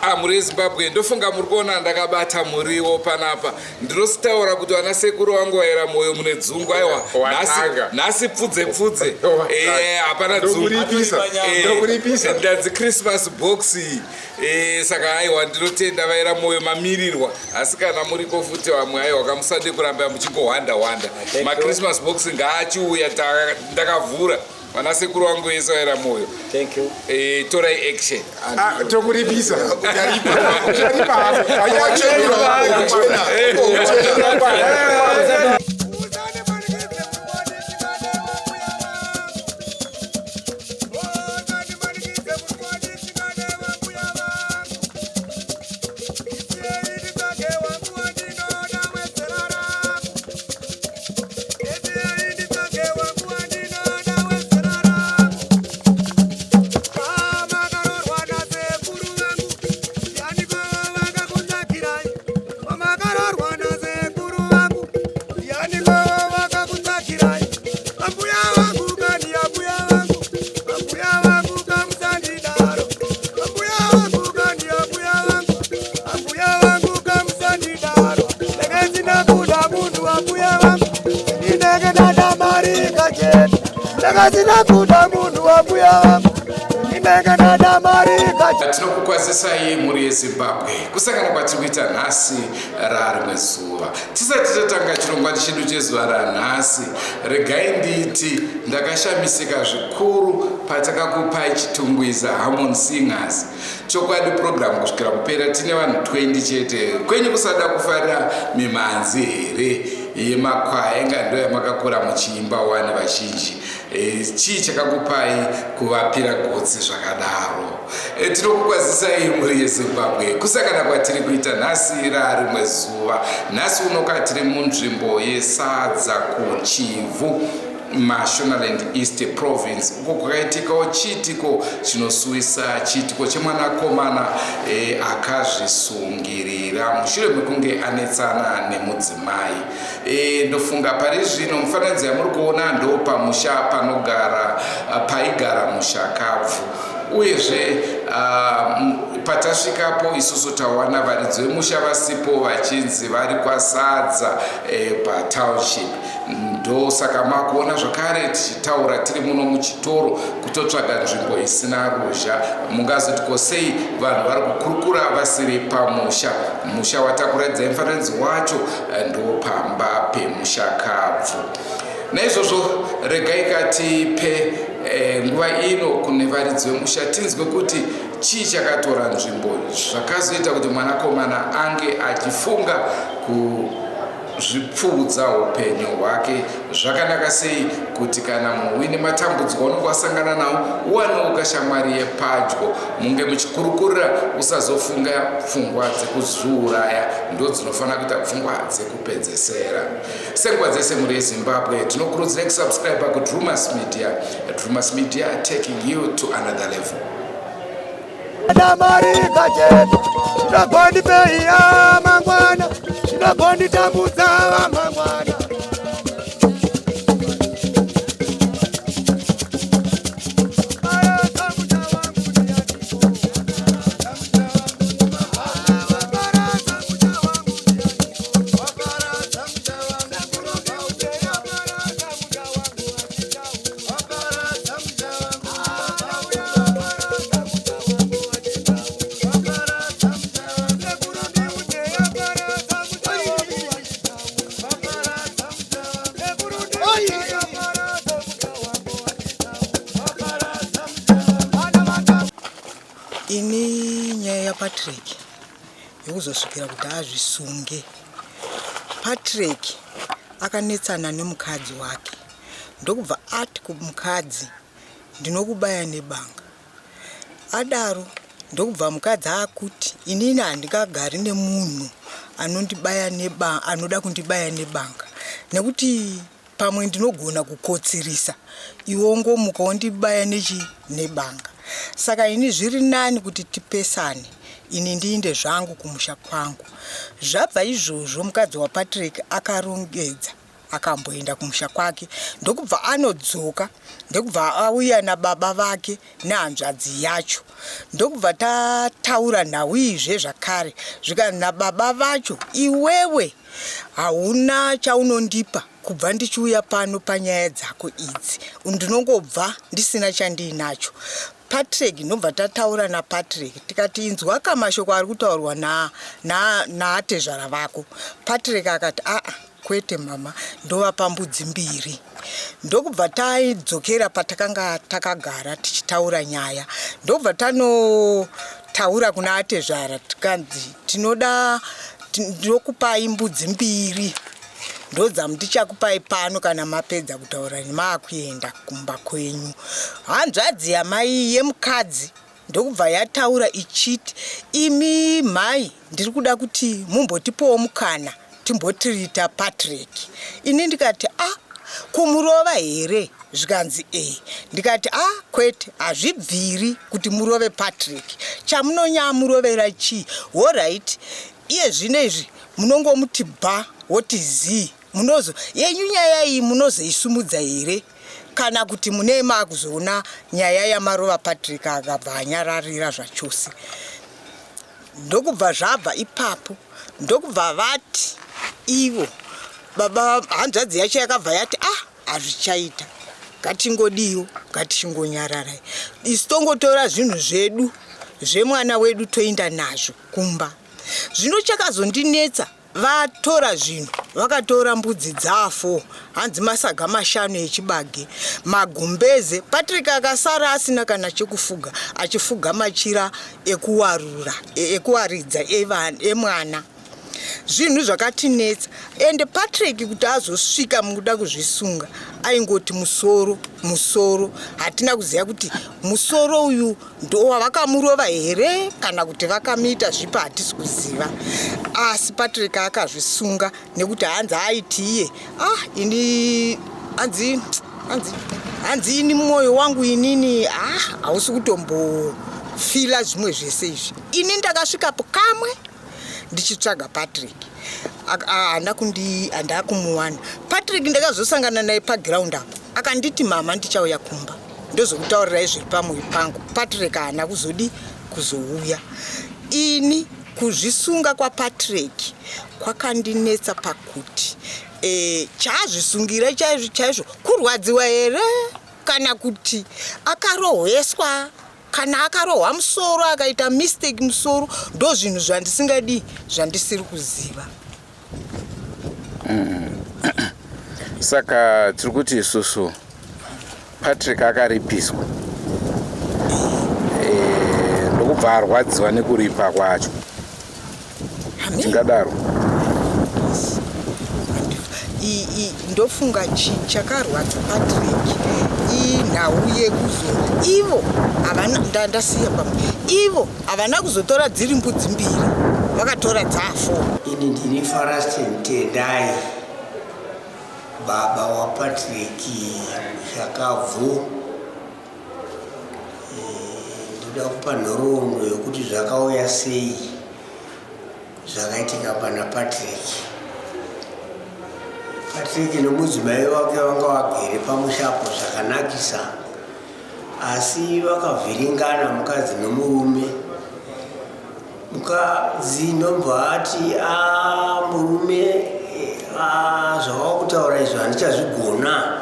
Ah, mhuri yeZimbabwe, ndofunga muri kuona ndakabata muriwo panapa. Ndinositaura kuti vana sekuru vangu vaera mwoyo mune dzungu. Aiwa, nhasi pfudze pfudze, eh, hapana dzungu. Ndokuripisa. Ndanzi Christmas box iyi. Saka aiwa, ndinotenda vaera mwoyo mamirirwa. Asi kana muriko futi vamwe, aiwa, kamusade kuramba muchingohwanda hwanda. MaChristmas box ngaachiuya, ndakavhura. Vana sekuru vangu vese vaera mwoyo. Thank you. Torai action. Ah, tokuripisa. Ucharipa hapo. Ndakasina kuda munhu wambuya vangu, ndinenge ndada mari. Tinokukwazisai mhuri yeZimbabwe, kusangana kwatiri kuita nhasi rarimwe zuva. Tisati tatanga chirongwa chedu chezuva ranhasi, regai nditi ndakashamisika zvikuru patakakupai Chitungwiza Harmon Singers. Chokwadi purogiramu kusvikira kupera tine vanhu 20 chete. Kwenyu kusada kufarira mimhanzi here yemakwaya? Inga ndo yamakakura muchiimba wani vazhinji. Chii chakakupai kuvapira gotsi zvakadaro? Tinokukwazisai mhuri yeZimbabwe, kusangana kwatiri kuita nhasi rarimwe zuva. Nhasi unoka tiri munzvimbo yeSadza kuChivhu, Mashonaland East Province, uko kwakaitikawo chiitiko chinosuwisa, chiitiko chemwanakomana akazvisungirira mushure mekunge anetsana nemudzimai. Ndofunga pari zvino mufananidzo yamuri kuona ndo pamusha panogara, paigara mushakabvu. Uyezve patasvikapo isusu tawana varidzi vemusha vasipo, vachinzi vari kwaSadza patownship. Ndosaka makuona zvakare tichitaura tiri muno muchitoro, kutotsvaga nzvimbo isina ruzha. Mungazoti ko sei vanhu vari kukurukura vasiri pamusha? Musha watakuratidzai mufananidzo wacho ndo pamba pemushakabvu. Naizvozvo regai katipe nguva ino kune varidzi vemusha, tinzwe kuti chii chakatora nzvimbo zvakazoita kuti mwanakomana ange achifunga kuzvipfuudza upenyu hwake. Zvakanaka sei kuti kana munhu uine matambudziko aunenge wasangana nawo, uwanewo kashamwari yepadyo munge muchikurukurira, usazofunga pfungwa dzekuzviuraya, ndo dzinofanira kuita pfungwa dzekupedzesera. Senguva dzese mhuri yeZimbabwe, tinokurudzira kusubscribe kuDrumas Media. Drumas Media, taking you to another level. Mari kachete zvinogondipeiya mangwana, zvinogonditambudza mangwana. Ini nyaya yaPatrick yekuzosvikira kuti azvisunge, Patrick akanetsana nemukadzi wake, ndokubva ati kumukadzi, "Ndinokubaya nebanga." Adaro ndokubva mukadzi akuti, "Inini handingagari nemunhu anondibaya nebanga, anoda kundibaya nebanga, nekuti pamwe ndinogona kukotsirisa, iwe wongomuka wondibaya nechi nebanga. Saka ini zviri nani kuti tipesane, ini ndiinde zvangu kumusha kwangu." Zvabva izvozvo, mukadzi waPatrick akarongedza. Akamboenda kumusha kwake, ndokubva anodzoka, ndokubva auya nababa vake nehanzvadzi yacho. Ndokubva tataura nhau izve zvakare, zvikanzi nababa vacho, "Iwewe hauna chaunondipa kubva ndichiuya pano panyaya dzako idzi, ndinongobva ndisina chandiinacho." Patrick, ndobva tataura naPatrick, tikati, "Inzwa kamashoko ari kutaurwa naatezvara vako." Patrick akati, "Aa, kwete mama, ndovapa mbudzi mbiri." Ndokubva taidzokera patakanga takagara tichitaura nyaya, ndobva tanotaura kuna atezvara, tikanzi, "Tinoda ndokupai mbudzi mbiri, ndodzamuti pano kana mapedza kutaura maakuenda kumba kwenyu." Hanzvadzi yamai yemukadzi ndokubva yataura ichiti, "Imi mhai, ndiri kuda kuti mumbotipowo mukana timbotirita Patrick." Ini ndikati, "A, ah, kumurova here?" Zvikanzi, "E." Ndikati, "A, ah, kwete, hazvibviri kuti murove Patrick. Chamunonyamurovera chii? Alright, iye zvino izvi munongomuti bha, woti zii. Munozo yenyu nyaya iyi munozoisumudza here, kana kuti mune maakuzoona nyaya yamarova Patrick?" Akabva anyararira zvachose. Ndokubva zvabva ipapo, ndokubva vati ivo baba, hanzvadzi yacho yakabva yati, "Ah, hazvichaita, ngatingodiwo, ngatichingonyararai isu, tongotora zvinhu zvedu zvemwana wedu, toenda nazvo kumba." Zvino chakazondinetsa, vatora zvinhu, vakatora mbudzi dzafo, hanzi masaga 5 echibage, magumbeze. Patrick akasara asina kana chekufuga, achifuga machira ekuwarura, ekuwaridza emwana. Zvinhu zvakatinetsa. Ende Patrick kuti azosvika mukuda kuzvisunga, aingoti musoro, musoro. Hatina kuziva kuti musoro uyu ndowavakamurova here kana kuti vakamuita zvipi, hatisi kuziva. Asi Patrick akazvisunga nekuti hanzi aiti iye, "Ah, ini hanzi ini mwoyo wangu inini, ah, hausi kutombofila zvimwe zvese izvi." Ini ndakasvikapo kamwe ndichitsvaga Patrick, haana kundi, handaa kumuwana Patrick. Ndakazosangana naye paground apo, akanditi, "Mama, ndichauya kumba, ndozokutaurirai zviri pamwoyo pangu." Patrick haana kuzodi kuzouya. Ini kuzvisunga kwaPatrick kwakandinetsa pakuti chaazvisungira chaizvo chaizvo kurwadziwa here, kana kuti akarohweswa, kana akarohwa musoro, akaita mistake musoro? Ndo zvinhu zvandisingadi, zvandisiri kuziva. Saka tiri kuti isusu Patrick akaripiswa, ndokubva arwadziwa nekuripa kwacho, tingadaro? Ndofunga chakarwadza Patrick inhau yekuzo ivo havana, ndasiya pamwe, ivo havana kuzotora dziri mbudzi mbiri, vakatora dzafo. Ini ndini Farastin Tendai, baba waPatrick Shakabvu. Ndoda kupa nhoroondo yokuti zvakauya sei zvakaitika pana Patrick. Patrick nomudzimai wake vanga vagere pamushapo zvakanakisa, asi vakavhiringana mukadzi nomurume. Mukadzi ndobva ati, "A, murume, zvawava kutaura izvo handichazvigona."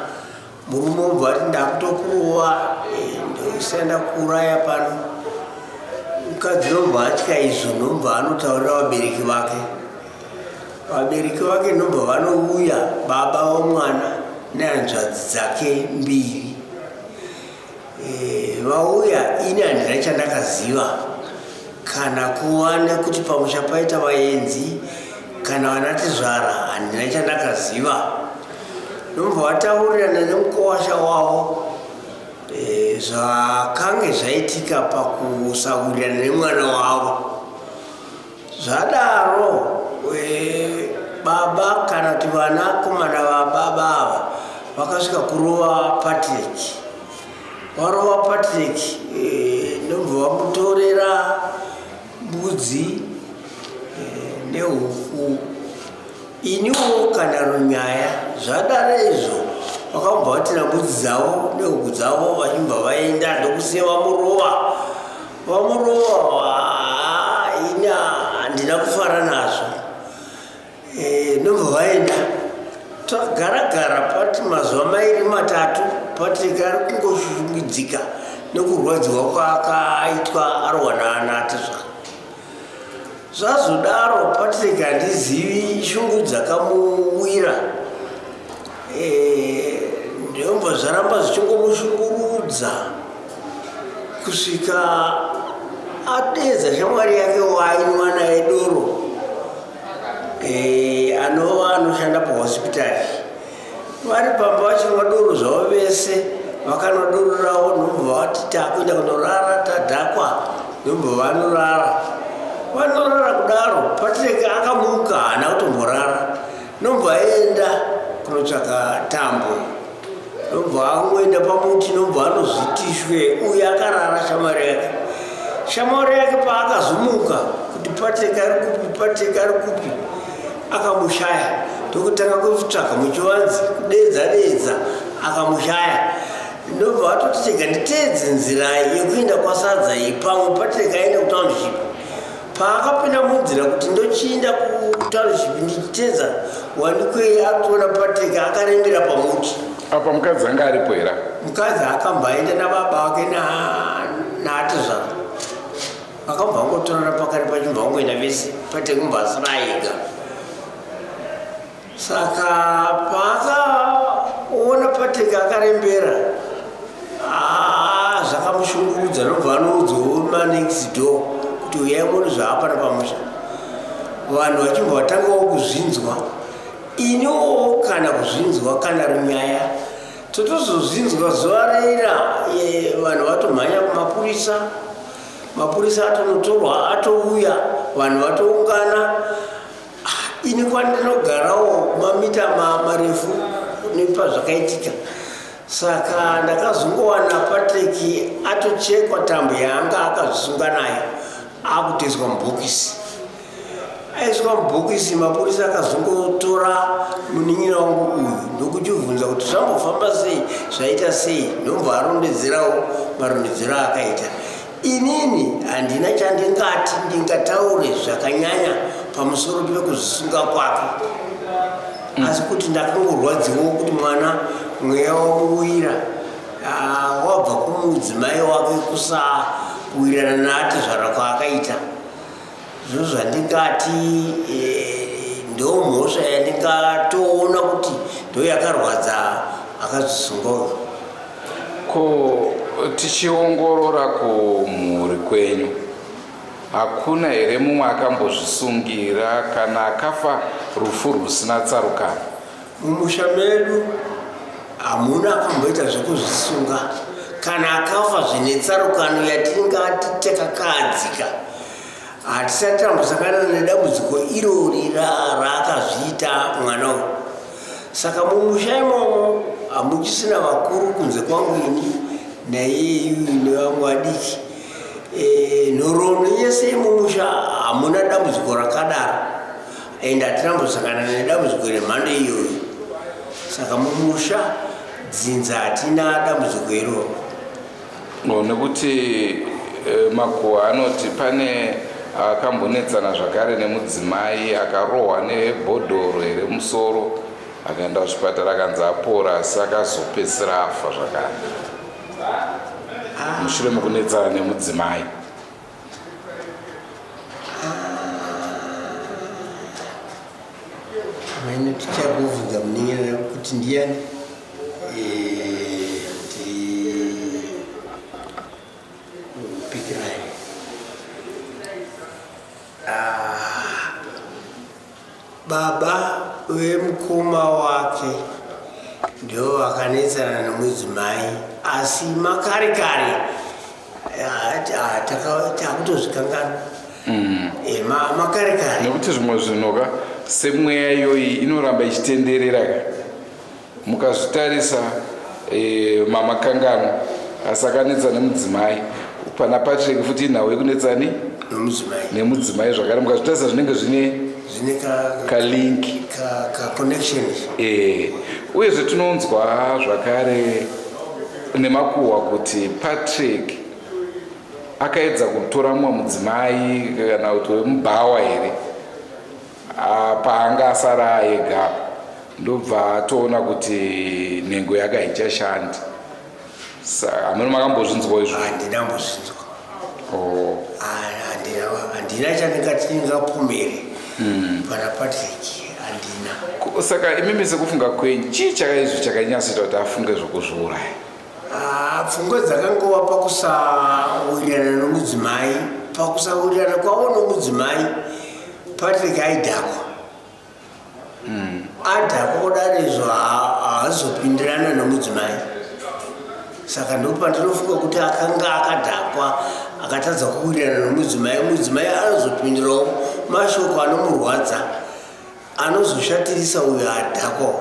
Murume obva ati, "Ndakutokurova, ndosaenda kuuraya pano." Mukadzi nobva atya izvo, nobva anotaurira vabereki vake. Vabereki vake nobva vanouya, baba vomwana nehanzvadzi dzake mbiri. Vauya, ini handina chandakaziva kana kuva nekuti pamusha paita vaenzi kana vanatizvara, handina chandakaziva. Nobva vataurirana nemukowasha wavo zvakange zvaitika pakusawirirana nemwana wavo. Zvadaro, baba kana kuti vanakomana vababa ava vakasvika kurova Patrick. Varova Patrick, ndobva vamutorera mbudzi nehuku. Iniwo kana runyaya zvadaro izvo vakabva vatira mbudzi dzavo nehuku dzavo vachibva vaenda ndokusiya vamurova vamurova ini handina kufara nazvo eh, ndobva vaenda tagara gara pati mazuva mairi matatu Patrick ari kungoshungidzika nekurwadziwa kwaakaitwa arohwa naanatezvara Zvazodaro Patrick handizivi shungu dzakamuwira eh, ndobva zvaramba zvichingomushungurudza kusvika adeedza shamwari yake waainwa naye doro eh, anova anoshanda pahospitari vari pamba vachinwa doro zvavo vese vakanwa doro ravo ndobva vati takuenda kunorara tadhakwa ndobva vanorara vanorara kudaro patrick akamuka haana kutomborara ndobva aenda kunotsvaka tambo ndobva angoenda pamuti ndobva anozvitishwe uye akarara shamwari yake shamwari yake paakazomuka kuti patrick ari kupi patrick ari kupi akamushaya ndokutanga kutsvaga muchivanzi kudeedza deedza akamushaya ndobva atoti tega nditeedze nzira yekuenda kwasadza iyi pamwe patrick aenda kutownship paakapinda munzira kuti ndochiinda kutownship ndichiteedza wanikwei akutoona patrick akarembera pamuti apa mukadzi anga aripo here mukadzi akambaenda nababa vake naatezvaro Vakabva vangotorana pakati pacho bva vangoenda vese pate kumba asina ega. Saka paakaona Patrick akarembera ah, zvakamushungurudza nobva anoudzwawo manext door kuti uyai muone zvaapana pamusha. Vanhu vachibva vatangawo kuzvinzwa iniwo kana kuzvinzwa kana runyaya totozozvinzwa zuva rera vanhu vatomhanya kumapurisa mapurisa atonotorwa atouya vanhu vatoungana ah, ini kwandinogarawo mamita marefu nepazvakaitika saka ndakazongowana patrick atochekwa tambo yaanga akazvisunga nayo akutoiswa mubhokisi aiswa mubhokisi mapurisa akazongotora munin'ina wangu uyu ndokuchibvunza kuti zvambofamba sei zvaita sei ndobva arondedzerawo marondedzero aakaita inini handina chandingati ndingataure zvakanyanya pamusoro pekuzvisunga kwake asi kuti ndakangorwadziwawo kuti mwana mweya wamuwira ah, wabva kumudzimai wake kusawirirana naatezvara kwaakaita Zvo zvandingati eh, ndo mhosva yandingatoona kuti ndo yakarwadza akazvisunga uyu. Ko tichiongorora kumhuri kwenyu hakuna here mumwe akambozvisungira kana akafa rufu rwusina tsarukano? Mumusha medu hamuna akamboita zvekuzvisunga kana akafa zvine tsarukano yatingati takakahadzika hatisati tambosangana nedambudziko irori raakazviita mwana uyu saka mumusha imomo hamuchisina vakuru kunze kwangu ini naiyeyu nevamwe vadiki e, nhoroondo yese yemumusha hamuna dambudziko rakadaro and hatina kumbosangana nedambudziko remhando iyoyo saka mumusha dzinza hatina dambudziko iroro no, nekuti eh, makuhwa anoti pane akambonetsana zvakare nemudzimai akarohwa nebhodhoro here musoro akaenda kuchipatara akanzi apora asi akazopedzisira afa zvakare ah. mushure mekunetsana nemudzimai Maine tichakuvhunza munin'ina kuti ndiyani eh, ndikupikirai ah, baba vemukoma wake ndivo vakanetsana nemudzimai asi makare kare takutozvikanganwa mm. eh, makare kare nekuti zvimwe zvinhu ka semweya iyoyi inoramba ichitenderera ka mukazvitarisa eh, mamakanganwa asi akanetsa nemudzimai pana patrick futi inhau yekunetsani nemudzimai zvakare mukazvitarisa zvinenge zvine Zvine kalink, kaconnection. Uyezve tinonzwa zvakare nemakuhwa kuti Patrick akaedza kutora mumwe mudzimai kana kuti wemubhawa here, paanga asara ega, ndobva atoona kuti nhengo yake haichashandi. Hameno makambozvinzwa izvo? Handina mbozvinzwa. Handina chandingati ndingapomere pana Patrick, handina. Saka imimi sekufunga kwenyu, chii chakaizvo chakanyatsoita kuti afunge zvokuzviuraya? Pfungwa dzakangova pakusawirirana nomudzimai. Pakusawirirana kwavo nomudzimai, Patrick aidhakwa. Adhakwa kudaro izvo, haazopindirana nomudzimai. Saka ndopandinofunga kuti akanga akadhakwa, akatadza kuwirirana nomudzimai. Mudzimai anozopindirawo mashoko anomurwadza, anozoshatirisa uyo adhakwa.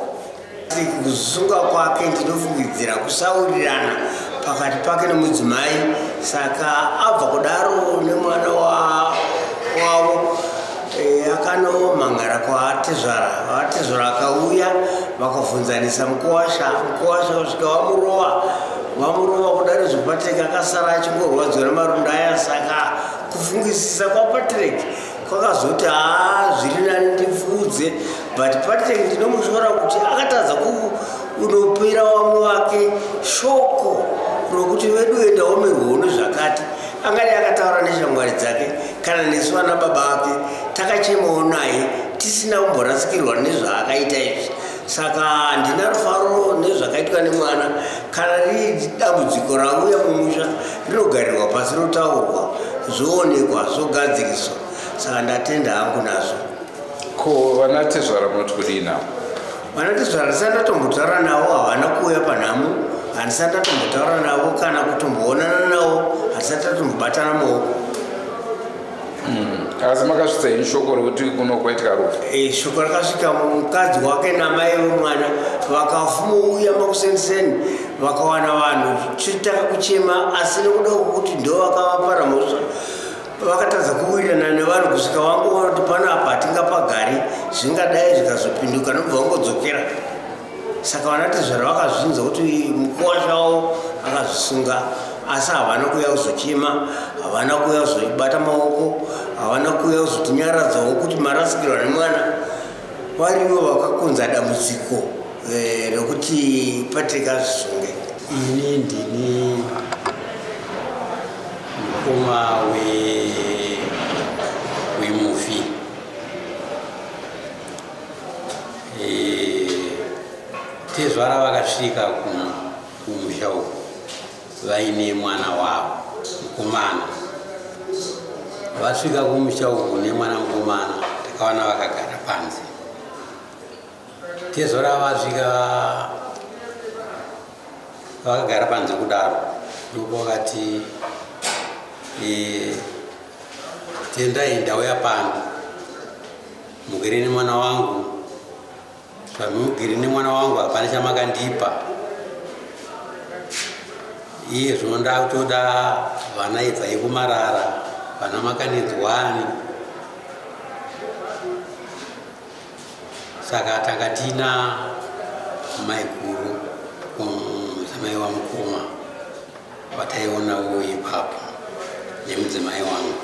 Kusunga kwake, ndinofungidzira kusawirirana pakati pake nomudzimai. Saka abva kudaro nemwana wavo, akanomhangara kwaatezvara. Vatezvara akauya, vakabvunzanisa mukuwasha. Mukuwasha kusvika vamurova. Vamurova kudaro zvoPatrick akasara achingorwadziwa nemarunda aya. Saka kufungisisa kwaPatrick kwakazoti, "Haa, zviri nani ndipfuudze." But Patrick ndinomushora kuti akatadza kunopira vamwe vake shoko rokuti, "Vedu endaomerwawo nezvakati." Angadai akataura neshamwari dzake kana nesu vana baba vake, takachemawo naye tisina kumborasikirwa nezvaakaita izvi. Saka handina rufaro nezvakaitwa nemwana. Kana riri dambudziko rauya mumusha, rinogarirwa pasi, rotaurwa, zvoonekwa, zvogadziriswa. Saka ndatenda hangu nazvo. Ko vanatezvara munoti kudii navo? Vanatezvara handisati ndatombotaura navo. Havana kuuya panhamo. Handisati ndatombotaura navo kana kutomboonana navo. Handisati tatombobatana maoko. Asi makasvitsa henyu shoko rokuti kuno kwaitika rufu? Shoko rakasvika. Mukadzi wake namai vemwana vakafumouya makuseniseni, vakawana vanhu chitaka kuchema. Asi nekuda kwokuti ndo vakavapara mhosva, vakatadza kuwirirana nevanhu kusvika vangoona kuti panapa hatingapagari, zvingadai zvikazopinduka, nobva vangodzokera. Saka vanatezvara vakazvinzwa kuti mukuwasha wavo akazvisunga, asi havana kuuya kuzochema, havana kuuya kuzoibata maoko, havana kuuya kuzotinyaradzawo kuti marasikirwa nemwana. Varivo vakakonza dambudziko rokuti Patrick azvisunge. Ini ndini mukoma wemufi. Tezvara vakasvika kumusha uku vaine mwana wavo mukomana. Vasvika kumusha uku nemwana mukomana, takawana vakagara panze. Tezvara vasvika vakagara panze kudaro, ndipo vakati, "Tendai, ndauya pano mugere nemwana wangu. Zvamugere nemwana wangu, hapana chamakandipa. Iye zvino ndakutoda vana ibvai kumarara, vana makanenzwani." Saka tanga tina maiguru, mudzimai wamukoma wataionawo ipapo nemudzimai wangu.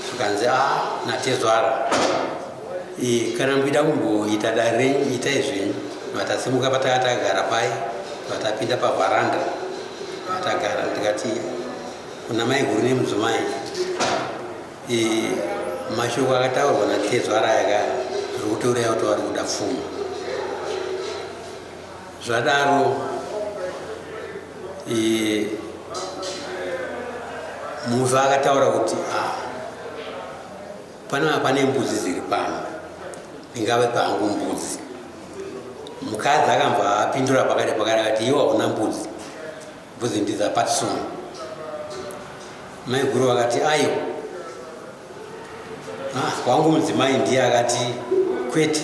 Zvikanzi a natezvara, "Kana muchida kumboita dare renyu, itai zvenyu." Vatasimuka pataka tagara pai, vatapinda pavharanda, vatagara. Ndikati kuna maiguru nemudzimai, "Mashoko akataurwa natezvara aka zviri kutoreva kuti vari kuda pfuma." Zvadaro, mufi akataura kuti, "Ah, panapa pane mbudzi dziri pano, ndingave pangu mbudzi." Mukadzi akambva apindura pakati pakati, akati, "Iwe hauna mbudzi, mbudzi ndidzaPatson." Maiguru vakati, "Aiwa." Ah, wangu mudzimai ndiye akati, "Kwete,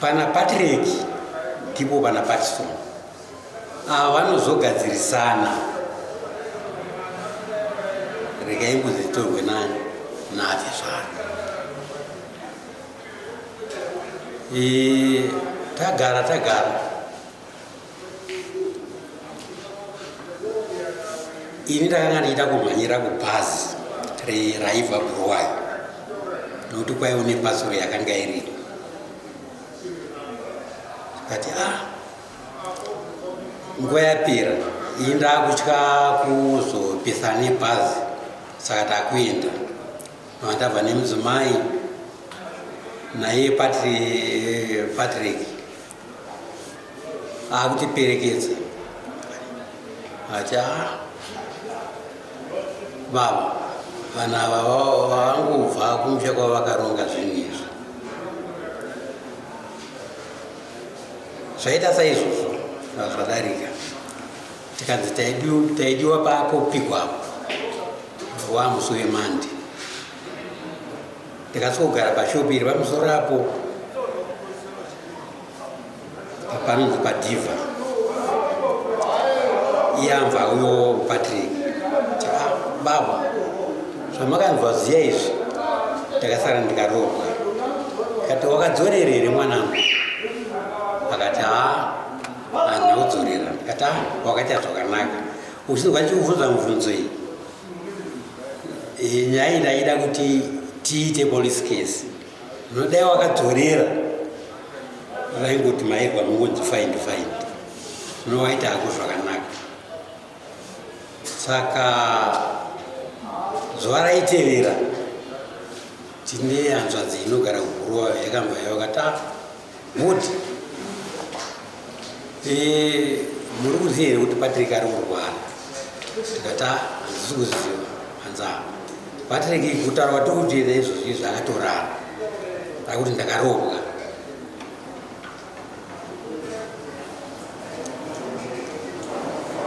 pana Patrick ndipo pana Patson, ava vanozogadzirisana. Regai mbudzi dzitorwe nani." Natezvara. E, tagara tagara ini ndakanga ndichida kumhanyira kubhazi raibva Bhuruwayo nokuti kwaive nepasuro yakanga iriko. Tikati a ah, nguva yapera, ini ndakutya kuzopesana nebhazi, saka takuenda. Ndabva nemudzimai naye Patrick akutiperekedza. Ati, a ah, baba, vanhu ava vangobva kumusha kwavo vakaronga zvinhu izvi zvaita saizvozvo zvadarika. Tikanzi taidiwa pakopigwa apo wamusi wemandi. Ndikasvikogara pashopu iri pamusoro apo panonzi padhivha. Iyamva uyo Patrick, ah, baba, zvamakanzwa ziya izvi, ndakasara ndikarohwa. Kati, wakadzorera here mwanangu? Akati, ha, handina kudzorera. Ndikati, ah, wakaita zvakanaka. Uchinzwa ndichikubvunza mubvunzo iyi, nyaya iyi ndaida kuti tiite police case. Unodai wakadzorera, vaingoti mairwa mungonzi find find. Zvino waita hako zvakanaka. Saka zuva raitevera tine hanzvadzi inogara kuGuruva yakambva yakati, ah, muti muri kuziva here kuti Patrick ari kurwara? Tikati, ah, handisi kuziva. Hanzi, ah, Patrick kutaura kwatiri izvozvi izvi akatorara akuti ndakarohwa.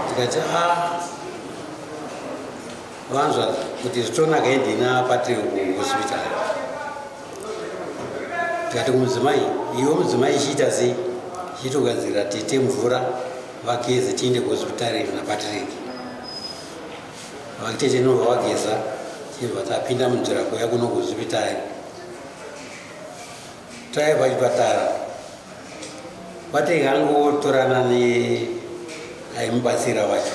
Tikati, a vanzwa kuti zvitonaka indina Patrick kuhospital. Tikati kumudzimai, iwe mudzimai, ichiita sei, chiitogadzirira tete mvura vageze tiende kuhospitari naPatrick. Vatete nobva vageza, chibva tapinda munzira kuuya kuno kuhospitari. Taiva pachipatara, Patrick angotorana neaimubatsira wacho,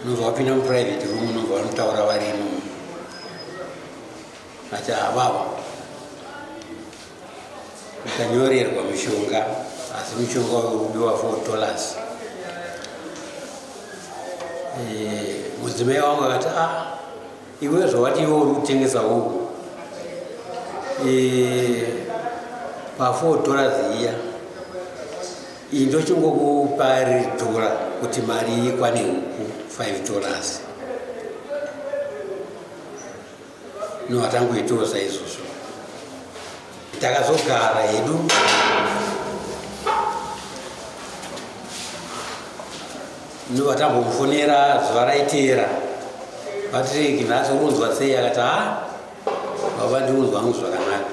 nobva vapinda muprivate room, nobva vanotaura vari imomo. Ati, avava ukanyorerwa mishonga, asi mushonga udiwa $4. Mudzimai wangu akati, a ah, iwe zvawati iwe uri kutengesa huku pa$4 iya, iyi ndochingokupa riri dhora kuti mari ikwane huku $5. No, hatangoitawo saizvozvo. Takazogara hedu. No, atambomufonera zuva raiteera, Patrick, nhasi urunzwa sei? Akati, ha, baba, ndiunzwa hangu zvakanaka.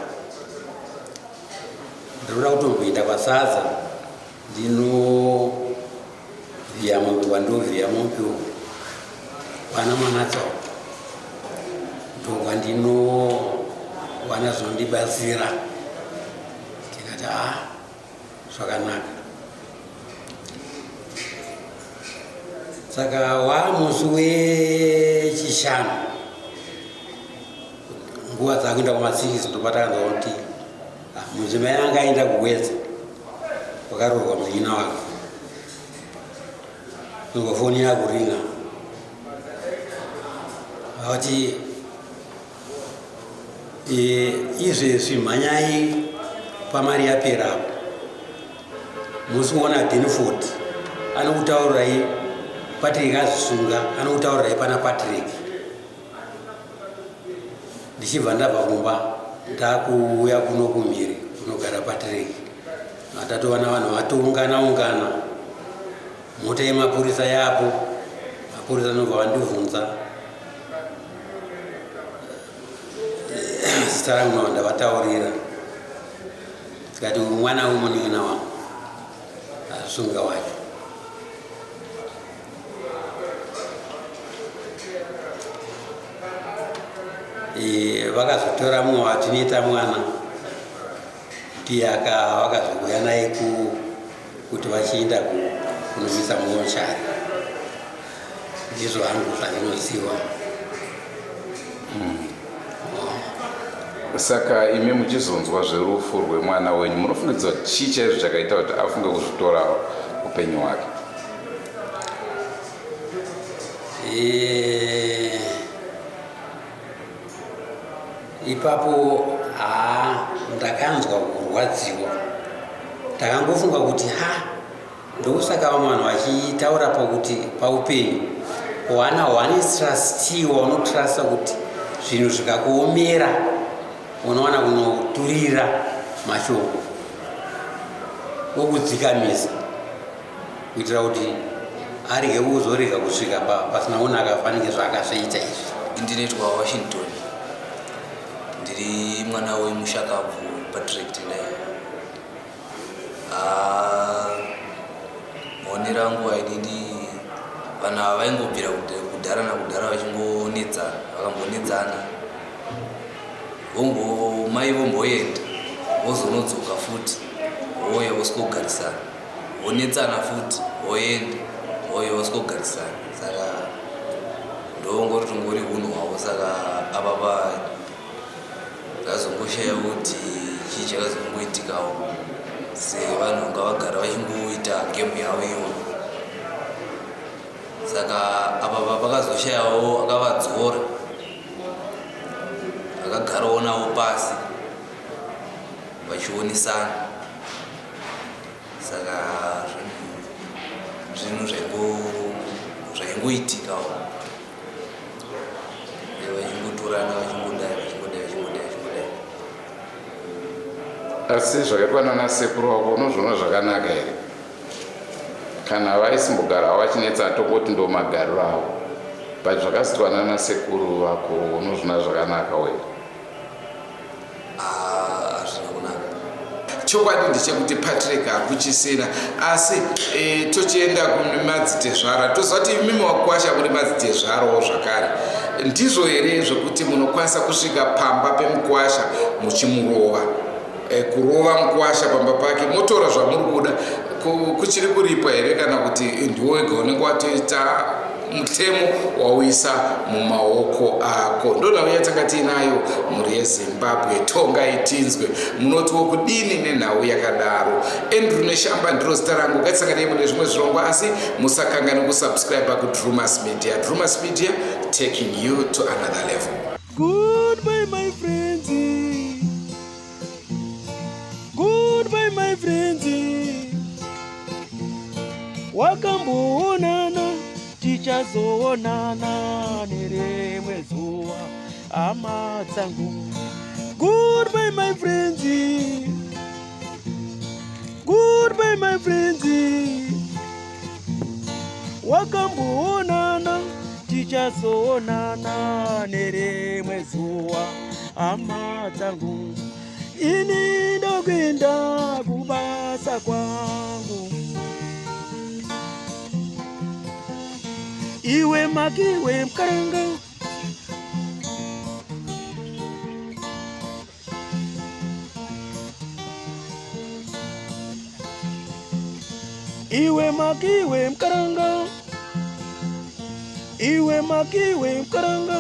Ndinoda kutomboenda kwasadza, ndinovhiya mombe kwandovhiya mombe uku kwana Mwanatsau, ndokwandinowana zvinondibatsira. Tikati, ha, zvakanaka. Saka wamusi wechishanu, nguva dzakuenda kumasikisi, ndopatakanzwa kuti ah, mudzimai anga aenda kuWedza wakaroorwa munyina wake. Nzwa foni yakuringa, vati, izvezvi mhanyai pamari yapera apo, musi kuona Denford anokutaurirai Patrick azvisunga, anokutaurirai pana Patrick. Ndichibva ndabva kumba ndakuuya kuno kumhiri kunogara Patrick, atatova navanhu vatoungana ungana, mota yemapurisa yapo. Mapurisa anobva vandibvunza zita rangu, ndavataurira. Tikati, uyu mwana wemunin'ina wangu asunga wacho. Eh, vakazotora mumwe watinoita mwana ndiye vakazouya naye kuti vachiinda kunomisa mumochari ndizvo hangu zvandinoziva hmm. Saka imi muchizonzwa zverufu rwemwana wenyu munofungidzwa chii chaizvo chakaita kuti afunge kuzvitora upenyu hwake? Eh, ipapo haa ndakanzwa kurwadziwa ndakangofunga kuti ha Ndokusaka vamwe vanhu vachitaura pakuti paupenyu wana one trustee waunotrasta kuti zvinhu zvikakuomera unowana kunoturira mashoko okudzikamisa kuitira kuti arege kuzorega kusvika pasina kunaka fanike zvaakasveita izvi. Ndinoitwa Washington, ndiri mwana wemushakabvu Patrick Tendai. Ah, maonero angu aididi vanhu ava vaingobvira kudhara nakudhara vachingonetsana vakambonetsana vombo mai vomboenda vozonodzoka futi vouya vosikogarisana vonetsana futi voenda vouya vosikogarisana saka ndongori tongori hunhu hwavo saka apa pa Ndakazongoshaya kuti chii chakazongoitikawo sevanhu vanga vagara vachingoita game yavo iyoyo saka apa pakazoshayawo akavadzora akagarawo navo pasi vachionesana saka zvinhu zvaingoitikawo vachingotorana vachingodai vachingodai vachingodai vachingodai. Asi zvakaitwa nana sekuru wako unozviona zvakanaka here? Kana vaisimbogara vachinetsa tongoti ndo magariro avo, but zvakazitwa nana sekuru vako unozviona zvakanaka here? Hazvina kunaka. Chokwadi ndechekuti Patrick hakuchisina asi e, tochienda kune madzitezvara toziva kuti imimi wakwasha kune madzitezvarawo zvakare ndizvo here zvekuti munokwanisa kusvika pamba pemukwasha muchimurova e, kurova mukwasha pamba pake motora zvamuri kuda kuchiri kuripwa here kana kuti ndiwo wega unenge watoita mutemo wauisa mumaoko ako. Ndonhau yatanga tiinayo mhuri yeZimbabwe, tongai tinzwe munotiwo kudini nenhau yakadaro. Andrew Neshamba ndiro zita rangu, ngatisanganei mune zvimwe zvirongwa, asi musakanganwe kusubscribe kuDrumas Media. Drumas Media taking you to another level. Goodbye my friends. Goodbye my friends. Wakamboonana tichazoonana nerimwe zuva hama dzangu. Goodbye my friends. Goodbye my friends. Wakamboonana tichazoonana nerimwe zuva hama dzangu. Ini ndokuenda kubasa kwangu. Iwe makiwe mkaranga Iwe makiwe mkaranga Iwe makiwe mkaranga